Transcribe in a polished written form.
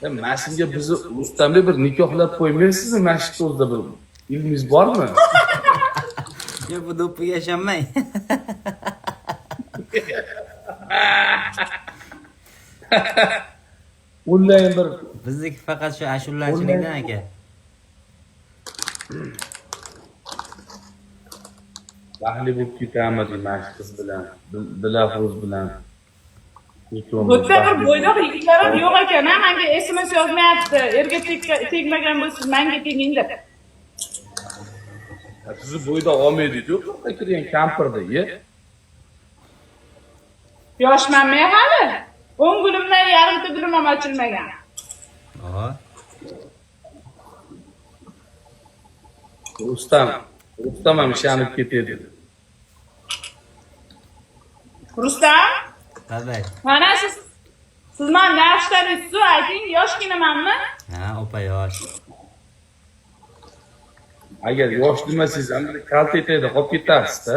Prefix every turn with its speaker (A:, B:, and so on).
A: Mana shunga bizni Rustamga bir nikohlab qo'ymaysizmi? Mana shu o'zida bir ilmingiz bormi?
B: Yo'q, bu do'ppiga ishonmang.
A: Onlayn bir
B: Bizniki faqat shu ashulachilikdan aka.
A: Baxtli bo'lib ketamiz mana shu qiz bilan, Dilafruz bilan. Ikkovimiz
C: Bu yerda bir
A: baxtli.
C: bo'ydoq yigitlar ham yo'q ekan, ha? Menga SMS yozmayapti. Erga tegmagan bo'lsa, menga teging deb.
A: Ha, sizni bo'ydoq olmaydi-ku, bu yoqqa kirgan kampirda, ye.
C: Yoshman men hali. 10 gulimdan yarimta gulim ham ochilmagan.
B: Oho.
A: Rustam, Rustam ham ishonib ketadi.
C: Rustam,
B: Labay.
C: mana siz mani yaxshi taniysiz, ayting, yoshginamanmi?
B: Ha, opa yosh.
A: Agar yosh demasangiz ham bir kalta etayda qolib ketasiz-da.